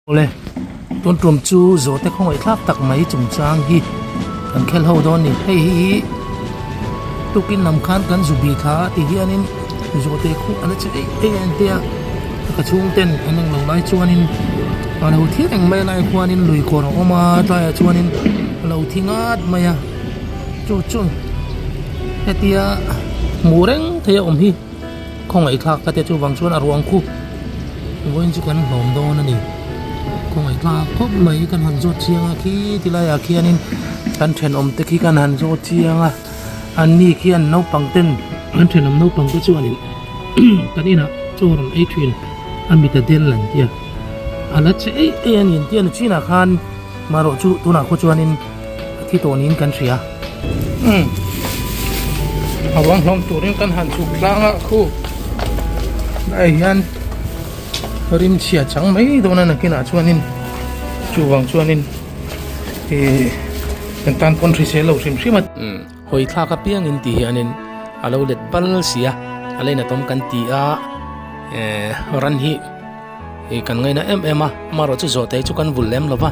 Awle, tun tum chu zawhte khawngaihthlak tak mai chungchang hi kan khel ho dawn ni. Hei hi tukin lam khan kan zu bi thla a ti hianin zawhte khu a la che eih eih a entir a, ka chhungten an englo lai chuanin a lo thi reng mai a lai khuanin lui kawr a awm a tlaiah chuanin a lo thi ngat mai a, chu chu hetia hmuh reng thei a awm hi. Khawngaihthlak ka te chuvang chuan a ruang khu vawiin chu kan hlawm dawn a ni. Khawngaihthlak khawp mai kan han zawt chiang a khi ti laiah khianin kan thenawm te khi kan han zawt chiang a an ni khian naupang ten kan thenawm naupang te chuanin kan inah chaw rawn ei thin a mit a del an tia a la che eih eih a ni an tia ni chinah khan marawh chu tunah khaw chuanin a thi tawh niin kan hria. Umm a ruang hlawm turin kan han chhuk tlang a khu lai hian rim chhia chang mai dawn a nakinah chuanin chuvang chuanin ih kan tan pawn hrisel lo hrim hrim a. Umm hawi thlak apiangin ti hianin a lo let bal si a a leinatawm kan ti a eh ran hi. Hei kan ngaina em em a, amaherawhchu zawhte chu kan vul lem lova,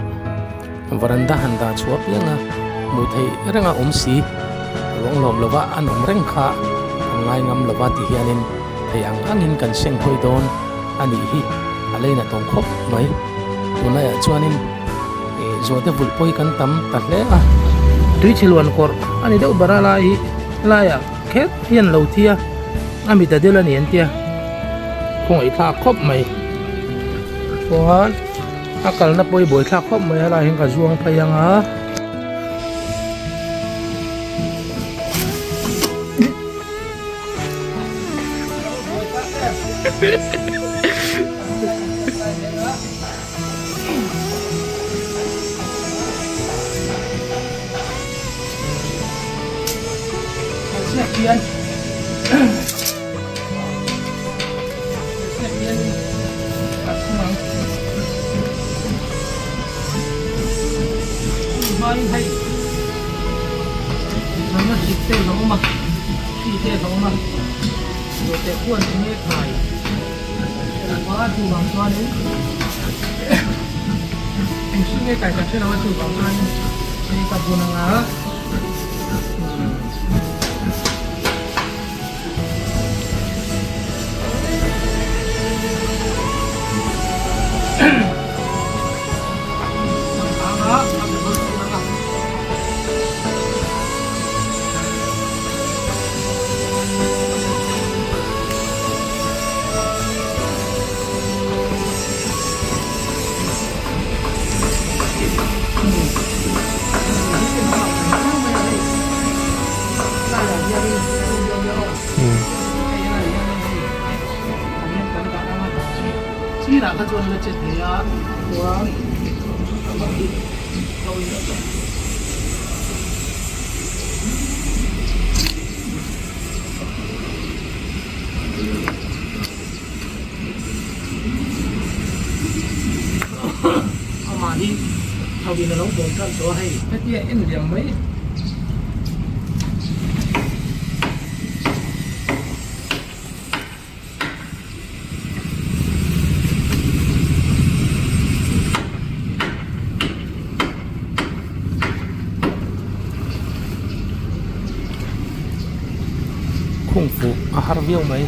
varanda han dah chhuah apiang a, hmuh theih reng a awm si, ruang lawm lova an awm reng kha kan ngai ngam lova ti hianin thei ang angin kan seng hawi dawn a nih hi a leina tawng khawp mai. Tunlaiah chuanin ih zawhte vulh pawi kan tam ta hle a. Tuichhe luan kawrh a ni deuh ber a lai hi laiah kher hian lo thi a, a mit a del a ni an tia. Khawngaih thlak khawp mai chuan a kalna pawh hi buai thlak khawp mai a lai hian ka zuang phei ang a. Amah hi tho in a lo bawm tan tawh a hei hetia en liam mai. Khung fuh a har viau mai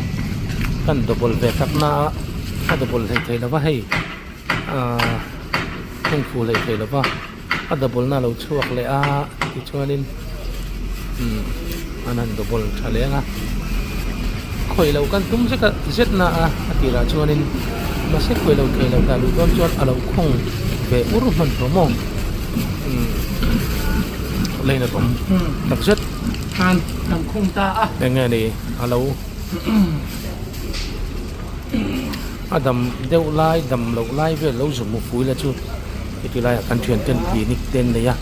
kan double ve tak na a a double hlei thei lova hei ahh khung fuh hlei thei lova a double na a lo chhuak leh a tichuanin umm an han double tha leng a khawih loh kan tum zet a zet na a a tirah chuanin mahse khawih loh theih loh dah luh dawn chuan a lo khawng ve ur hman tawh maw umm lane a awm tak zet khan kan khung ta a eng nge ni a lo a dam deuh lai dam loh lai vel lo zum mupui la chu heti laiah kan thian ten clinic te an nei a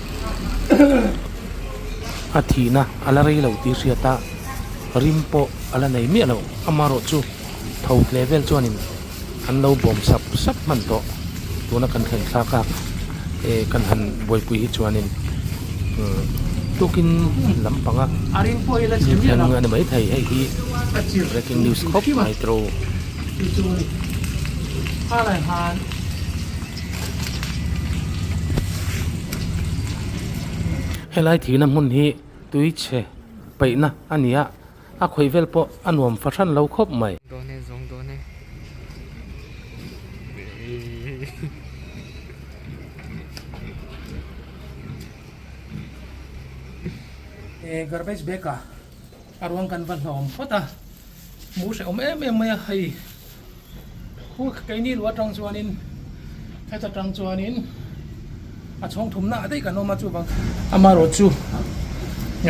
a thihna a la rei lo tih hriat a rim pawh a la nei miah lo amaherawh chu tho tle vel chuanin an lo bawm sap sap hman tawh tuna kan thlen thlak a eh kan han buaipui hi chuanin umm tukin lampanga thil thleng a ni maithei hei hi breaking news khawp mai tawh. Helai thihna hmun hi tui chhe paihna a ni a, a khawih vel pawh a nuam fahran lo khawp mai. Dawn e, zawng dawn e. E garbage bag ah a ruang kan va hlawm phawt a, hmuh hrehawm em em mai a hei khu keini lu atang chuanin heta tang chuanin a chhawng thumna ah daih kan awm a chuvang amaherawh chu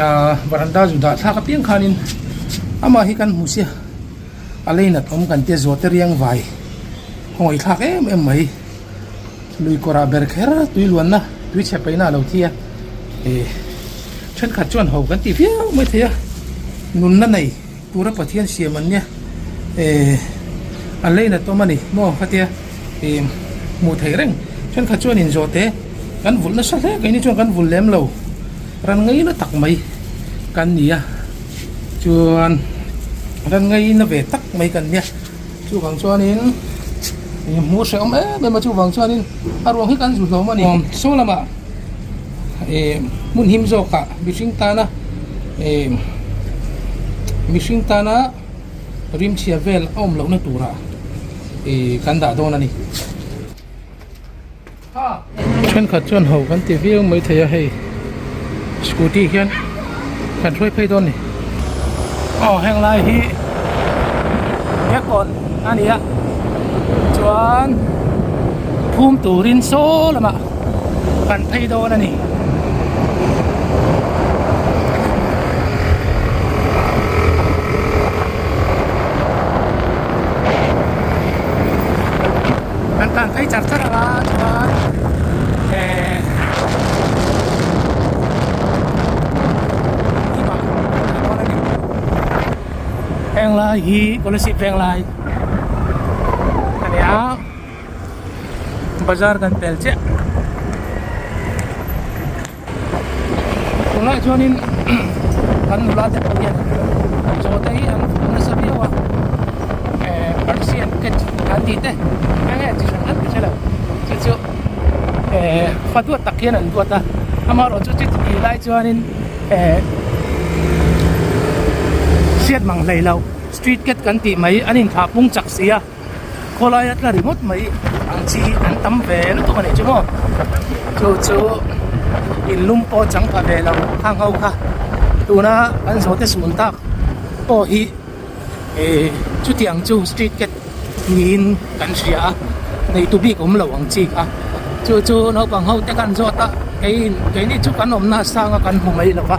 ah varanda zu dah thlak apiang khanin amah hi kan hmu sia a leinat awm kan tia zawh te riang vai khawngaih thlak em em mai lui kawrah ber kher tui luanna tui chhe paihna a lo thi a eh thenkhat chuan ho kan ti viau mai thei a nunna nei tura Pathian siam an nia eh a leinat awm a ni maw khatia eh hmuh theih reng thenkhat chuan inzawh te kan vulh nasa hle keini chuan kan vulh lem lo ran ngaina tak mai kan ni a chuan ran ngaina ve tak mai kan nia chuvang chuanin ih hmuh hrehawm em em a chuvang chuanin a ruang hi kan zu hlawm a ni saw lamah eh hmun him zawkah mihring tana eh mihring tana rimchhia vel a awm lohna turah ih kan dah dawn a ni. Thenkhat chuan ho kan ti viau mai thei a hei scooty hian kan hruai phei dawn a ni. Aw heng lai hi aircon a ni a chuan phum turin saw lamah kan phei dawn a ni. Kan tan phei char char ang a chuan eh hlimah kan dawn a ni Venglai hi Kolasib Venglai a ni a bazar kan pel chiah tunlaiah chuanin kan nula te pawh hian chaw te hi an fuk nasa viau a eh persian cat an tih te eng nge chi hran hran ka hre lo chu chu eh fa duat tak hian an duat a amaherawhchu chu tih lai chuanin eh hriat mang hlei loh street cat kan tih mai an inthah pung chak si a. Khawlai a tla ringawt mai ang chi an tam ve lutuk a nih chu maw chu chu in lum pawh chang pha ve lo khang ho kha tuna kan zawh te sun tak pawh hi eh chutiang chu street cat niin kan hria a neitu bik awm lo ang chi kha chu chu naupang ho te kan zawt a keiin keini chu kan awmna sang a kan hmu mai lo va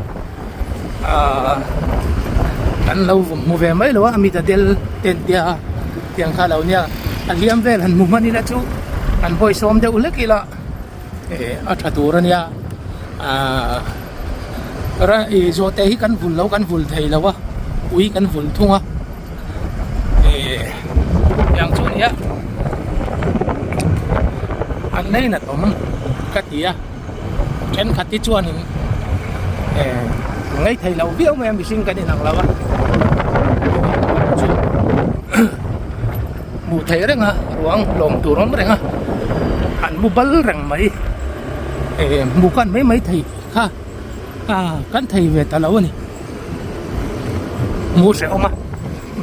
ahh kan lo hmu ve mai lo a mit a del ten tia tiang kha lo nia a hliam vel han hmu hman ila chu an hawi sawm deuh hlek ila eh a tha tur a nia ahh ra ih zawhte hi kan vul lo kan vul thei lo a ui kan vul thung a eh tiang chu a nia an lei nat awm ka ti a. Thenkhat hi chuanin eh ngei thei lo viau mai a mihring kan inang lo a chu hmuh theih reng a ruang lawm tur awm reng a an mu bal reng mai eh hmuh kan mai mai thei kha ah kan thei ve ta lo a ni hmuh hrehawm a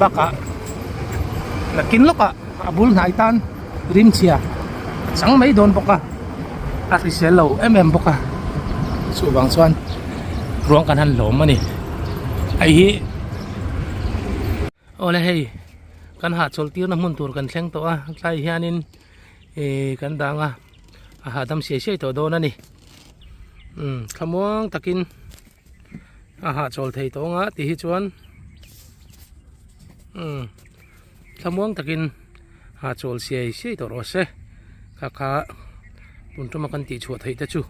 bakah nakin lawkah a bul hnai tan rimchhia chang mai dawn bawk a a hrisel lo em em bawk a chuvang chuan ruang kan han hlawm a ni hei hi awle hei kan hahchawlh tirna hmun tur kan thleng tawh a tlai hianin ih kan dang a a hahdam siai siai tawh dawn a ni umm thlamuang takin a hahchawl thei tawh ang a ti hi chuan umm. Thlamuang takin ha chawl siai siai tawh rawh se kha kha tun tuma kan tih chhuah theih te chu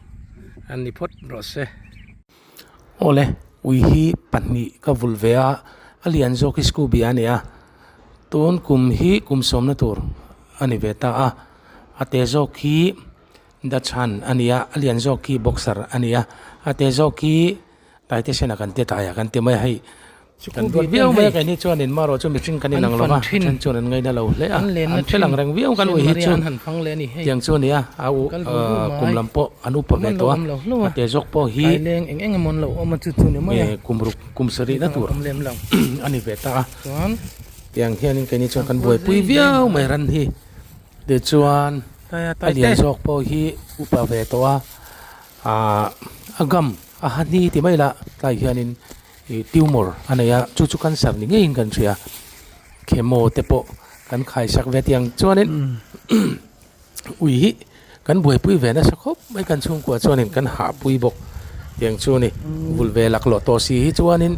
an ni phawt rawh se. Awle ui hi pahnih ka vul ve a a lian zawk hi scooby a ni a tun kum hi kum sawmna tur a ni ve ta a a te zawk hi dachhan a ni a a lian zawk hi boxer a ni a a te zawk hi taitesena kan ti a taiah kan ti mai a hei. Kan duat viau mai a keini chuanin marawh chu mihring kan inang lo va, then chuan an ngaina lo hle a, an fel ang reng viau kan ui hi chu tiang chu a ni a, a u kum lam pawh an upa ve tawh a, a te zawk pawh hi kum ruk kum sarih na tur a ni ve ta a, tiang hianin keini chuan kan buaipui viau mai ran hi, tichuan a lian zawk pawh hi upa ve tawh a, ah a gam a ha hni ti mai la tlai hianin. Ih tumor a nei a chu chu cancer ni ngeiin kan hria chemo te pawh kan khaisak ve tiang chuanin ui hi kan buaipui ve nasa khawp mai kan chhungkua chuanin kan hahpui bawk tiang chu a ni vul ve laklawh tawh si hi chuanin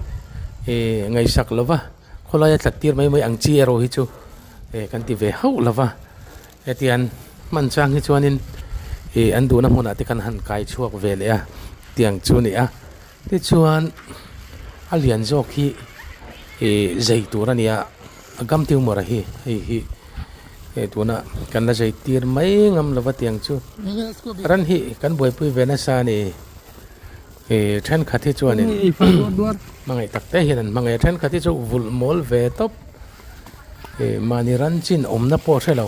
ih ngaihsak lova khawlaia tlat tir mai mai ang chi erawh hi chu ih kan ti ve hauh lova hetiang hman chang hi chuanin ih an duhna hmunah te kan han kai chhuak ve leh a tiang chu a ni a. Tichuan a lian zawk hi ih zei tur a ni a, a gam tumor a hi hei hi hei tuna kan la zei tir mai ngam lova tiang chu ran hi kan buaipui ve nasa a ni ih thenkhat hi chuanin hmangaih tak te hian an hmangaih a thenkhat hi chu vulh mawl ve tawp ih mahni ran chin awmna pawh hre lo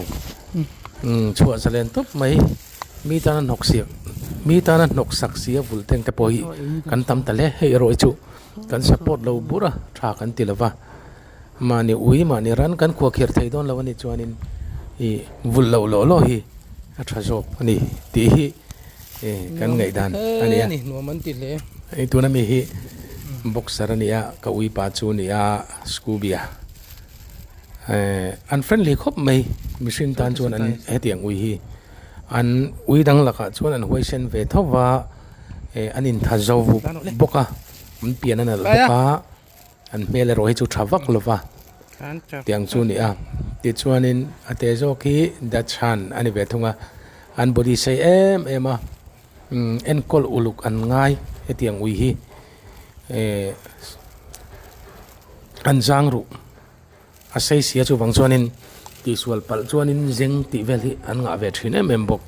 chhuah zalen tawp mai. Mi tana hnawk siak mi tana hnawk sak si a vul teng te pawh hi kan tam ta hle hei erawh hi chu kan support lo bur a tha kan ti lova mahni ui mahni ran kan khuahkhirh thei dawn lo a nih chuanin ih vulh loh lawh lawh hi a tha zawk a ni tih hi ih kan ngaihdan a ni a hei tuna mi hi boxer a ni a ka ui pa chu a ni a scooby a. Eh an friendly khawp mai mihring tan chuan an hetiang ui hi an ui dang lakah chuan an huaisen ve tho va eh an intha zo bawk a an pian a nalh bawk a an hmel erawh hi chu tha vak lo va tiang chu a ni a tichuanin a te zawk hi dachhan a ni ve thung a an body sei em em a umm enkawl uluk an ngai hetiang ui hi eh. An zang ruh a sei sia chuvang chuanin tihsual palh chuanin zeng tih vel hi an ngah ve thin em em bawk.